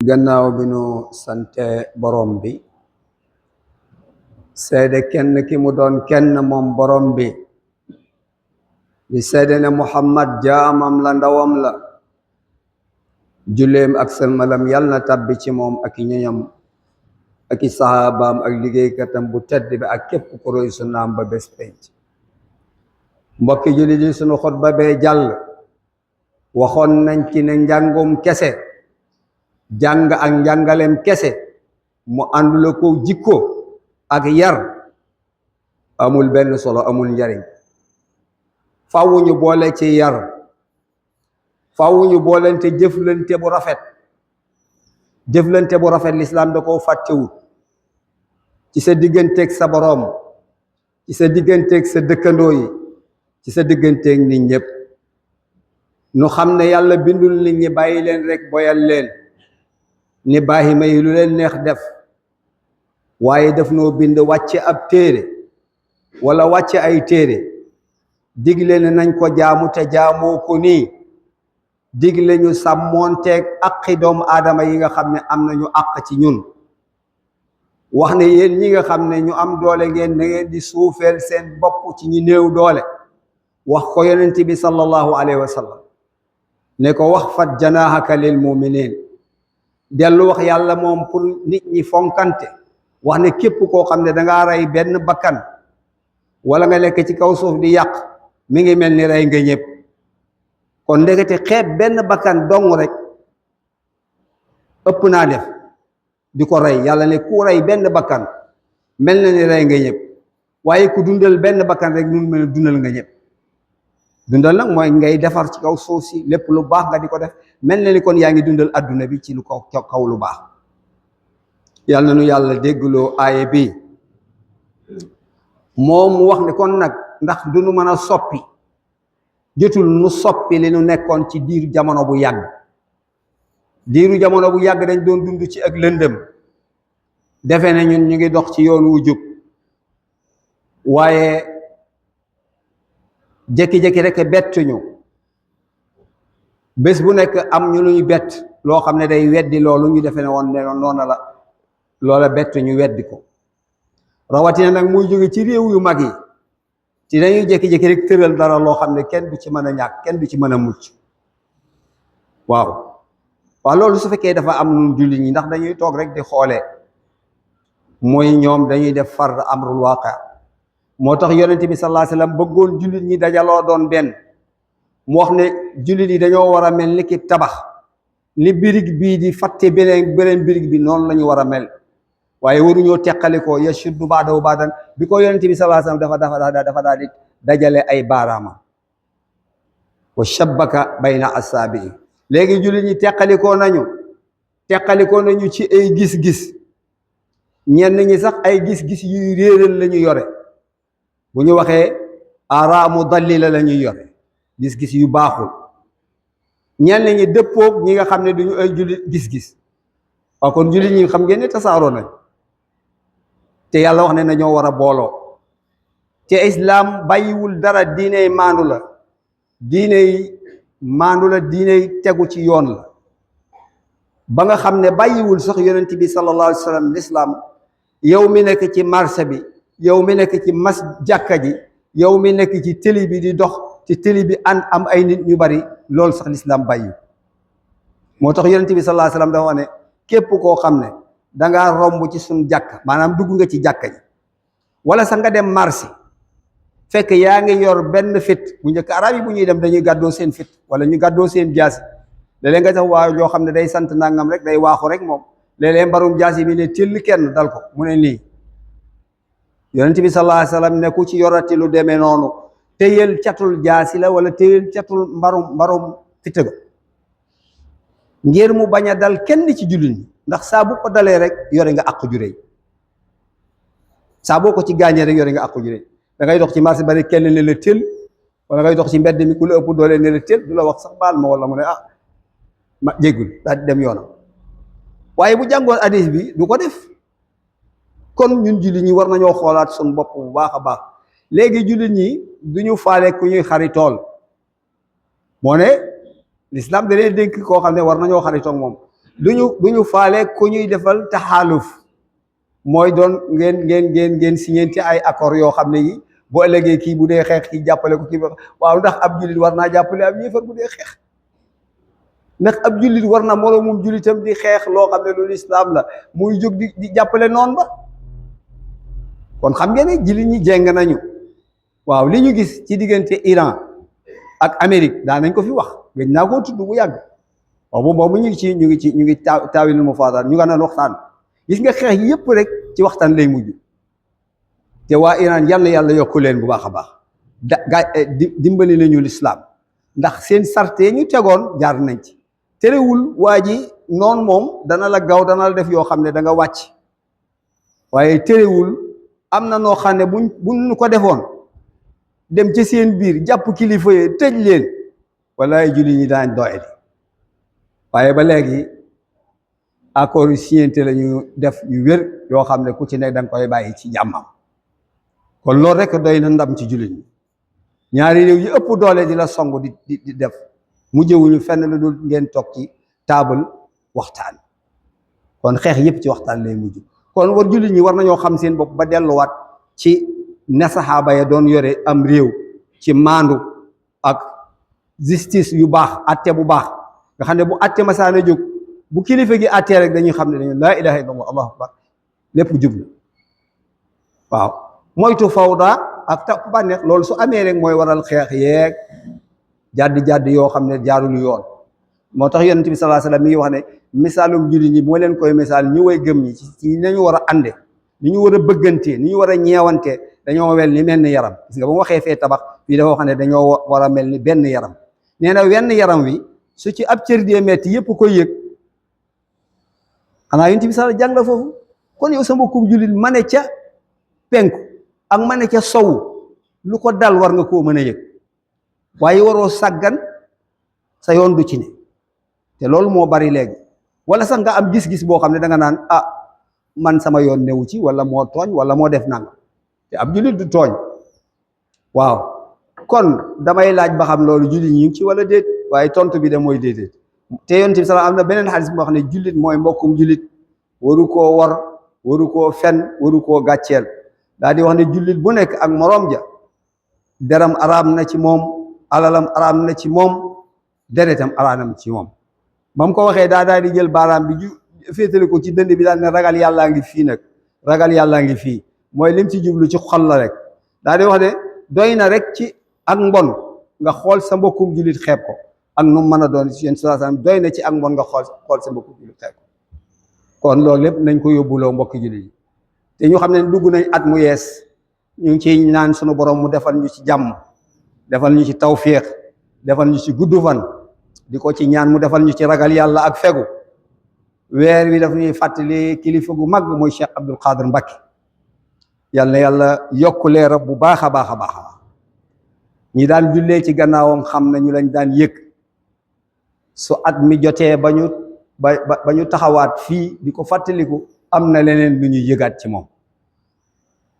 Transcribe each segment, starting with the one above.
gannaaw bi nu sante borom bi seede kenn ki mu doon kenn moom borom bi di seede ne Muhammad jaamam la ndawam la julleem ak sëlmalam yal na tabbi ci moom ak i ñoñam ak i sahabaam ak liggéeykatam bu tedd bi ak képp ku roy sunnaam ba bés penc mbokki julli di sunu xutba bee jàll waxoon nañ ci ne njàngum kese jàng ak njàngaleem kese mu àndula ko jikko ak yar amul benn solo amul njariñ faaw ñu boole ci yar faaw ñu boolente jëflante bu rafet jëflante bu rafet lislaam da koo fàttewut ci sa digganteeg sa boroom ci sa digganteeg sa dëkkandoo yi ci sa digganteeg nit ñépp nu xam ne yàlla bindul nit ñi bàyyi leen rek boyal leen ni baahima yi lu leen neex def waaye daf noo bind wàcce ab téere wala wàcce ay téere digle ne nañ ko jaamu te jaamoo ko nii digle ñu sàmmoonteeg aqi doomu aadama yi nga xam ne am nañu àq ci ñun wax ne yéen ñi nga xam ne ñu am doole ngeen da ngeen di suufeel seen bopp ci ñi néew doole wax ko yonent bi sallallahu alayhi wa sallam ne ko wax fat janaahaka lil muminin dellu wax yàlla moom pour nit ñi fonkante wax ne képp koo xam ne dangaa rey benn bakkan wala nga lekk ci kaw suuf di yàq mi ngi mel ni rey nga ñëpp kon ndekete xeeb benn bakkan dong rek ëpp naa def di ko rey yàlla ne ku rey benn bakkan mel na ni rey nga ñëpp waaye ku dundal benn bakkan rek nun mel dundal nga ñëpp dundal nag mooy ngay defar ci kaw suuf si lépp lu baax nga di ko def mel na ni kon yaa ngi dundal adduna bi ci lu kaw lu baax yàlla na nu yàlla déggloo aaye bi moom mu wax ne kon nag ndax du nu mën a soppi jotul nu soppi li nu nekkoon ci diiru jamono bu yàgg diiru jamono bu yàgg dañ doon dund ci ak lëndëm defe ne ñun ñu ngi dox ci yoon wu jub waaye jékki-jékki rek bett ñu bés bu nekk am ñu luy bett loo xam ne day weddi loolu ñu defe ne woon ne noona la loola bett ñu weddi ko rawatina nag muy jóge ci réew yu mag yi ci dañuy jékki-jékki rek tëral dara loo xam ne kenn du ci mën a ñàkk kenn du ci mën a mucc waaw loolu su fekkee dafa am nun julli ñi ndax dañuy toog rek di xoolee mooy ñoom dañuy def fard amrul waaqi moo tax yonent bi sallallahu alayhi wasallam bëggoon jullit ñi dajaloo doon benn mu wax ne jullit yi dañoo war a mel ni ki tabax ni birig bii di fatte beneen birig bi noonu la ñu war a mel waaye waruñoo teqalikoo yashuddu ba'dahu ba'dan bi ko yonent bi sallallahu alayhi wasallam dafa daal di dajale ay baaraama wa shabbaka bayna asaabi'i léegi jullit ñi teqalikoo nañu ci ay gis-gis ñenn ñi sax ay gis-gis yuy réeral la ñu yore bu ñu waxee araa mudallila la ñuy yore gis-gis yu baaxul ñenn ñi dëppoog ñi nga xam ne duñu ay jullit gis-gis waaw kon jullit ñi xam ngeen ne tasaaroo nañ te yàlla wax ne nañoo war a booloo te islaam bàyyiwul dara diiney maandu la diiney tegu ci yoon la ba nga xam ne bàyyiwul sax yonent bi sallallahu alayhi wa sallam lislaam yow mi nekk ci marché bi yow mi nekk ci jàkka ji yow mi nekk ci télé bi di dox ci télé bi am ay nit ñu bari loolu sax lislaam bàyyi moo tax yonent bi sallallahu alayhi wa sallam dafa wax ne képp koo xam ne dangaa romb ci suñ jàkka maanaam dugg nga ci jàkka ji wala sax nga dem marché fekk yaa ngi yor benn fit bu njëkk arab yi bu ñuy dem dañuy gàddoo seen fit wala ñu gàddoo seen jaasi léeg-léeg nga tax waa joo xam ne day sant nangam rek day waaxu rek moom léeg-léeg mbarum jaasi bi ne tëll kenn dal ko mu ne nii yonent bi sallallahu alayhi wasallam ne ku ci yorati lu demee noonu téyel catul jaasi la wala téyel catul mbarum fitga ngir mu bañ a dal kenn ci jullit ñi ndax saa bu ko dalee rek yore nga àq ju rëy saa boo ko ci gaañee rek yore nga àq ju rëy da ngay dox ci marché bari kenn ne la tël wala ngay dox ci mbedd mi ku la ëpp doole ne la tël du la wax sax baal ma wala mu ne ma jéggul daal di dem yoonam waaye bu jàngoon hadis bi du ko def kon ñun jullit ñi war nañoo xoolaat suñu bopp bu baax a baax léegi jullit ñi du ñu faale ku ñuy xaritool moo ne l'islam da leen dénk koo xam ne war nañoo xaritoog moom duñu faale ku ñuy defal taxaaluf mooy doon ngeen signenti ay accord yoo xam ne yi bu ëllëgee kii bu dee xeex kii jàppale ko kii waaw ndax ab jullit war naa jàppale ab yéefar bu dee xeex ndax ab jullit war na moroomum jullitam di xeex loo xam ne loolu islaam la muy jóg di jàppale noonu ba kon xam ngeen ne jullit ñi jeng nañu waaw li ñu gis ci diggante Iran ak Amérique daan nañ ko fi wax gëj naa koo tudd bu yàgg waaw boobu ñu ngi taawil mu faadaan ñu nga naan waxtaan gis nga xeex yépp rek ci waxtaan lay mujj te waa Iran yàlla yokku leen bu baax a baax dimbali nañu lislaam ndax seen sarte ñu tegoon jaar nañ ci terewul waa ji noonu moom dana la gaw dana la def yoo xam ne da nga wàcc waaye terewul am na noo xam ne buñ ko defoon dem ci seen biir jàpp kilifa yi tëj leen walaay julli ñi daañ doyadi waaye ba léegi accord yu signante la ñu def yu wér yoo xam ne ku ci nekk da nga koy bàyyi ci jàmmam kon loolu rek doy na ndam ci jullit ñi ñaari réew yi ëpp doole di la song di def mu jëwuñu fenn lu dul ngeen toog ci table waxtaan kon xeex yépp ci waxtaan lay mujj kon war jullit ñi war nañoo xam seen bopp ba delluwaat ci ne saxaaba ya doon yore am réew ci maandu ak justice yu baax atte bu baax nga xam ne bu atte masaana jóg bu kilifa gi attee rek dañuy xam ne dañu laa ilaha illallah allahu akbar lépp jub la waaw moytu fawda ak topp bànneex loolu su amee rek mooy waral xeex yeeg jàdd yoo xam ne jaarul yoon moo tax yonent bi sallallahu alayhi wasallam mi ngi wax ne misaalum jullit ñi moo leen koy misaal ñu way gëm ñi ci nañu war a ànde ni ñu war a bëggantee ni ñu war a ñeewantee dañoo mel ni benn yaram gis nga ba mu waxee fee tabax fii dafa wax ne dañoo war a mel ni benn yaram nee na wenn yaram wi su ci ab cër dee metti yépp koy yëg xanaa yonent bi sallallahu jàng la foofu kon yow sa mbokkum jullit ma ne ca penku ak ma ne ca sowu lu ko dal war nga koo mën a yëg waaye waroo sàggan sa yoon du ci ne te loolu moo bari léegi wala sax nga am gis-gis boo xam ne da nga naan ah man sama yoon newu ci wala moo tooñ wala moo def nanga te ab jullit du tooñ waaw kon damay laaj ba xam loolu jullit ñi ngi ci wala déet waaye tontu bi de mooy déedéet te yonent bi sallallahu am na beneen xadis boo xam ne jullit mooy mbokkum jullit waru koo wor waru koo fen waru koo gàcceel daal di wax ne jullit bu nekk ak moroom ja deram araam na ci moom alalam araam na ci moom deretam araam ci moom ba mu ko waxee daal di jël baaraam bi féetale ko ci dënd bi daal ne ragal yàllaa ngi fii nag ragal yàllaa ngi fii mooy lim ci jublu ci xol la rek daal di wax ne doy na rek ci ak mbon nga xool sa mbokkum jullit xeeb ko ak nu mën a doon yéen sallallahu alayhi wasallam doy na ci ak mbon nga xool sa mbokkum jullit xeeb ko kon loolu lépp nañ ko yóbbuloo mbokki jullit yi te ñu xam ne dugg nañ at mu yees ñu ngi ciy naan sunu borom mu defal ñu ci jàmm defal ñu ci tawfiix defal ñu ci gudd fan di ko ci ñaan mu defal ñu ci ragal yàlla ak fegu weer wi daf ñuy fàttali kilifa gu mag mooy Cheikh Abdul Qadir Mbacké yàlla na yàlla yokk leeram bu baax a baax a baax ñi daan jullee ci gannaawam xam nañu lañ daan yëg su at mi jotee ba ñu taxawaat fii di ko fàttaliku am na leneen lu ñuy yëgaat ci moom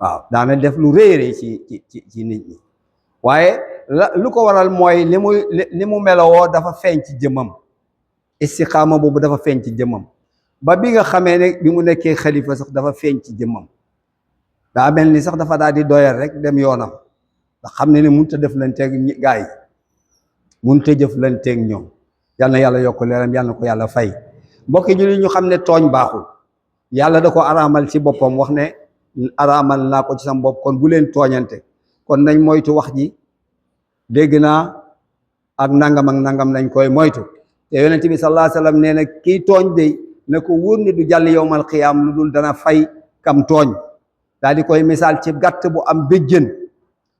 waaw daana def lu réere ci nit ñi waaye lu ko waral mooy li mu melowoo dafa feeñ ci jëmmam istiqaama boobu dafa feeñ ci jëmmam ba bi nga xamee ne bi mu nekkee xalifa sax dafa feeñ ci jëmmam daa mel ni sax dafa daal di doyal rek dem yoonam ndax xam ne mënut a def lanteeg gaa yi mënut a jëf lanteeg ñoom yal na yàlla yokk leeram yal na ko yàlla fay mbokki julli ñu xam ne tooñ baaxul yàlla da ko araamal ci boppam wax ne araamal naa ko ci sam bopp kon bu leen tooñante kon nañ moytu wax ji dégg naa ak nangam nañ koy moytu te yonent bi sallallahu alayhi wasallam nee na kii tooñ de na ko wóor ne du jàll yowmal qiyaam lu dul dana fay kam tooñ daal di koy misaal ci gàtt bu am béjjën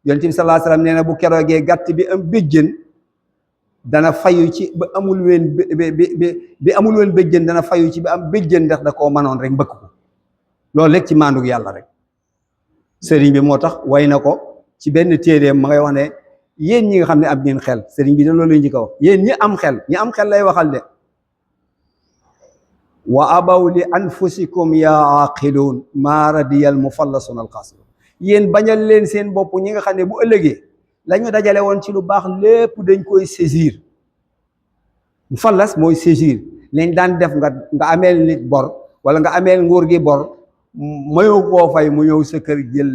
yonent bi sallallahu alayhi wasallam nee na bu keroogee gàtt bi am béjjën dana fayu ci ba amul ween bi amul ween béjjën dana fayu ci ba am béjjën ndax da koo mënoon rek mbëkk ko loolu rek ci maandug yàlla rek sëriñ bi moo tax way na ko ci benn téeréem ma ngay wax ne yéen ñi nga xam ne am ngeen xel sëriñ bi da loolu lay njëkk a wax yéen ñi am xel lay waxal de wa abaw li anfusikum ya aqiluun maa radiyal mufallasun alxaasirun yéen bañal leen seen bopp ñi nga xam ne bu ëllëgee la ñu dajale woon ci lu baax lépp dañ koy saisir mufallas mooy saisir liñ daan def nga ameel nit bor wala nga ameel nguur gi bor mayoo koo fay mu ñëw sa kër jël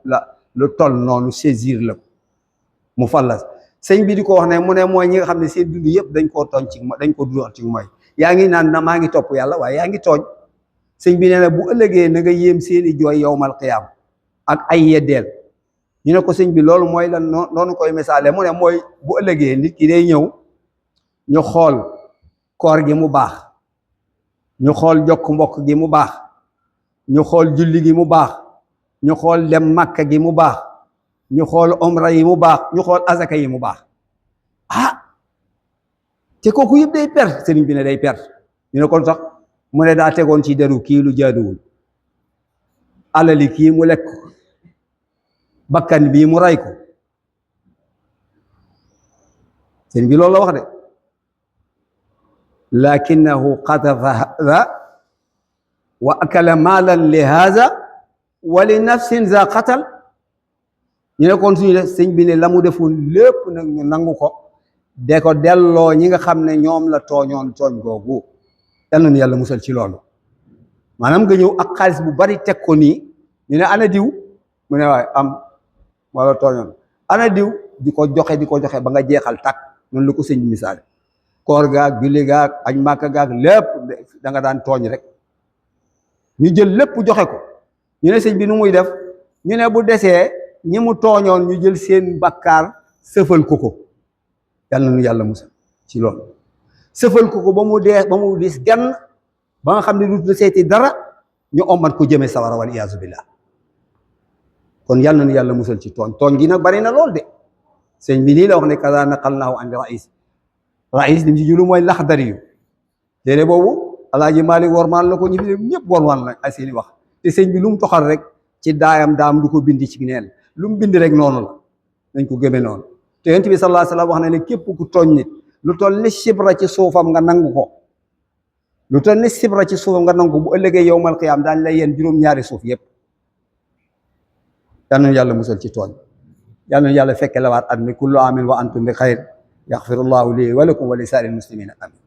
la lu toll noonu saisir la ko mu fallas sëñ bi di ko wax ne mu ne mooy ñi nga xam ne seen dund yëpp dañ koo tooñ ci dañ ko dund ci mooy yaa ngi naan na maa ngi topp yàlla waaye yaa ngi tooñ sëñ bi nee na bu ëllëgee na nga yéem seeni jooy yowmal qiyaam ak ay yeddeel ñu ne ko sëñ bi loolu mooy lan noonu koy misaale mu ne mooy bu ëllëgee nit ki day ñëw ñu xool koor gi mu baax ñu xool jokk mbokk gi mu baax ñu xool julli gi mu baax ñu xool dem makka gi mu baax ñu xool omra yi mu baax ñu xool azaka yi mu baax te kooku yëpp day perte sëriñ bi ne day perte ñu ne kon sax mu ne daa tegoon ci deru kii lu jaaduwul alali kii mu lekk bakkan bii mu ray ko sëriñ bi loolu la wax de lakinahu qatafa hada wa akala maalan li hada wa li nafsin za qatal ñu ne kon suñu def sëñ bi ne la mu defoon lépp nag ñu nangu ko de ko delloo ñi nga xam ne ñoom la tooñoon tooñ googu yal na nu yàlla musal ci loolu maanaam nga ñëw ak xaalis bu bari teg ko nii ñu ne ana diw mu ne waaye am wala tooñoon ana diw di ko joxe ba nga jeexal tàkk noonu la ko sëñ misaale koor gaag julli gaag añ màkka gaag lépp da nga daan tooñ rek ñu jël lépp joxe ko ñu ne sëñ bi nu muy def ñu ne bu desee ñi mu tooñoon ñu jël seen bakkaar sëfal ko yàlla na nu yàlla musal ci loolu sëfal ko ba mu dee ba mu dis gann ba nga xam ne du seeti dara ñu ommat ko jëme sawara wal iyaazu billah kon yàlla na nu yàlla musal ci tooñ gi nag bari na lool de sëñ bi nii la wax ne kaza naqalnaahu an rais lim ci julu mooy laxdari yu téere boobu alaaji Maalik wormaal la ko ñu fi ñëpp wormaal la ay seeni wax te sëñ bi lu mu toxal rek ci daam du ko bindi ci neen lu mu bind rek noonu la nañ ko gëmee noonu te yonent bi sallallahu alayhi wa sallam wax na ne képp ku tooñ nit lu toll ni sibra ci suufam nga nangu ko lu toll ni sibra ci suufam nga nangu ko bu ëllëgee yowmal qiyaam daañ lay yéen juróom-ñaari suuf yëpp yal na yàlla musal ci tooñ yal na yàlla fekke lawaat at mi kullu amin wa antum bi xayr yaxfirullahu li wa lakum wa li saa'iril muslimina amin